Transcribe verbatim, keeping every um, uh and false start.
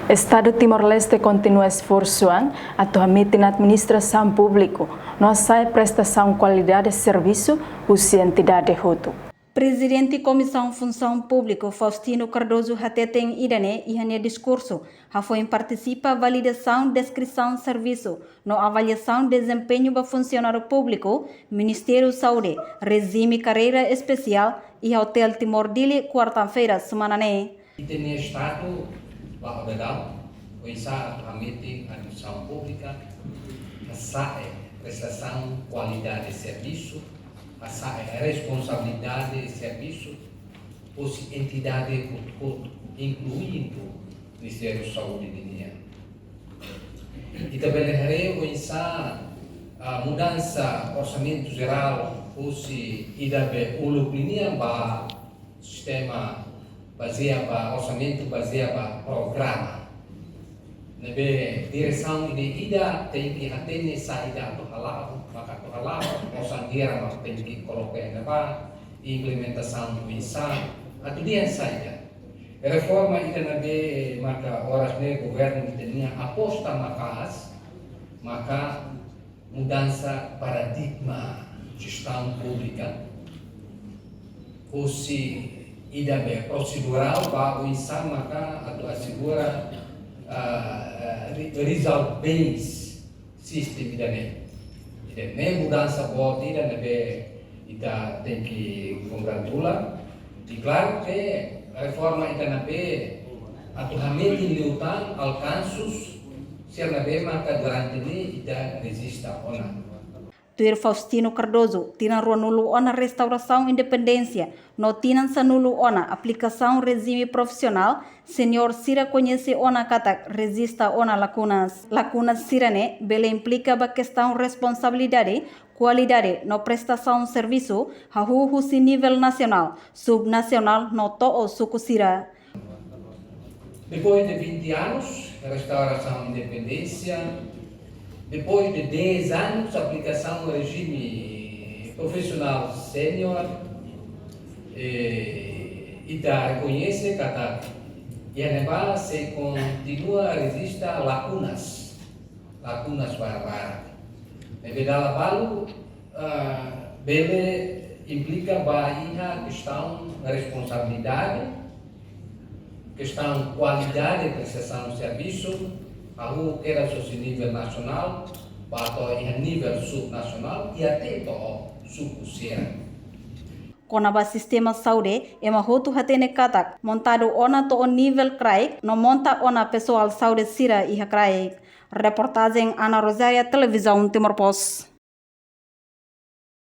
Estadu Timor-Leste kontinua esforsu an atu hametin administrasaun públiku no hasa'e prestasaun kualidade servisu husi entidade hotu. Prezidente Komisaun Funsaun Públika, Faustino Cardoso, hateten ida-ne'e iha nia diskursu hafoin partisipa validasaun deskrisaun servisu no avaliasaun dezempeñu ba funsionáriu públiku Ministériu Saúde, rejime karreira espesiál, iha Hotel Timor Dili, kuarta-feira semana ne'e. Ita-nia estadu ba obrigasaun, oinsá atu hametin administrasaun públika, hasa'e prestasaun kualidade servisu, hasa'e responsabilidade servisu, husi entidade hotu-hotu, inkluindu Ministériu Saúde ninian. Ita bele haree oinsá, ah, mudansa orsamentu jerál husi ida be uluk ninian ba sistema bazeia ba orsamentu, bazeia ba programa. Ne'ebé diresaun ida-idak tenke hatene saida atu hala'o, maka atu hala'o, osan di'ak mak tenke koloka iha ne'ebá, implementasaun oinsá, atu dehan saida. Reforma ida ne'ebé maka oras ne'e governu ita-nian aposta maka'as, maka mudansa paradigma jestaun públika, husi ida be prosedurál ba oinsá maka atu asegura, ah, ah, re-, result based system ida-ne'e. Ida-ne'e mudansa boot ida ne'ebé ita tenke kongratula. I klaru ke reforma ida ne'ebé atu hametin liután alkansus sira ne'ebé maka durante ne'e ita rejista ona. Tuir Faustino Cardoso, tinan ruanulu ona restaurasaun independénsia no tinan sanulu ona aplikasaun rejime profisionál, señór sira koñese ona katak rejista ona lakunas. Lakunas sira-ne'e bele implika ba kestaun responsabilidade, kualidade no prestasaun servisu, hahú husi nivel nasionál, subnasionál no to'o suku sira. Depois de vinte anos, restaurasaun independénsia, depois de dez anos, aplikasaun rejime profisionál señór, eh, ita rekoñese katak iha ne'ebá sei kontinua rejista lakunas, lakunas barak-barak. Ne'ebé dala balu, ah, bele implika ba iha kestaun responsabilidade, kestaun kualidade prestasaun servisu, hahú kedas husi nivel nasionál, ba to'o iha nivel subnasionál, i até to'o suku sira. Kona-ba sistema saúde, ema hotu hatene katak montadu ona to'o nivel kraik, no monta ona pesoál saúde sira iha kraik. Reportajen Ana Rosária, Televizaun Timor Post.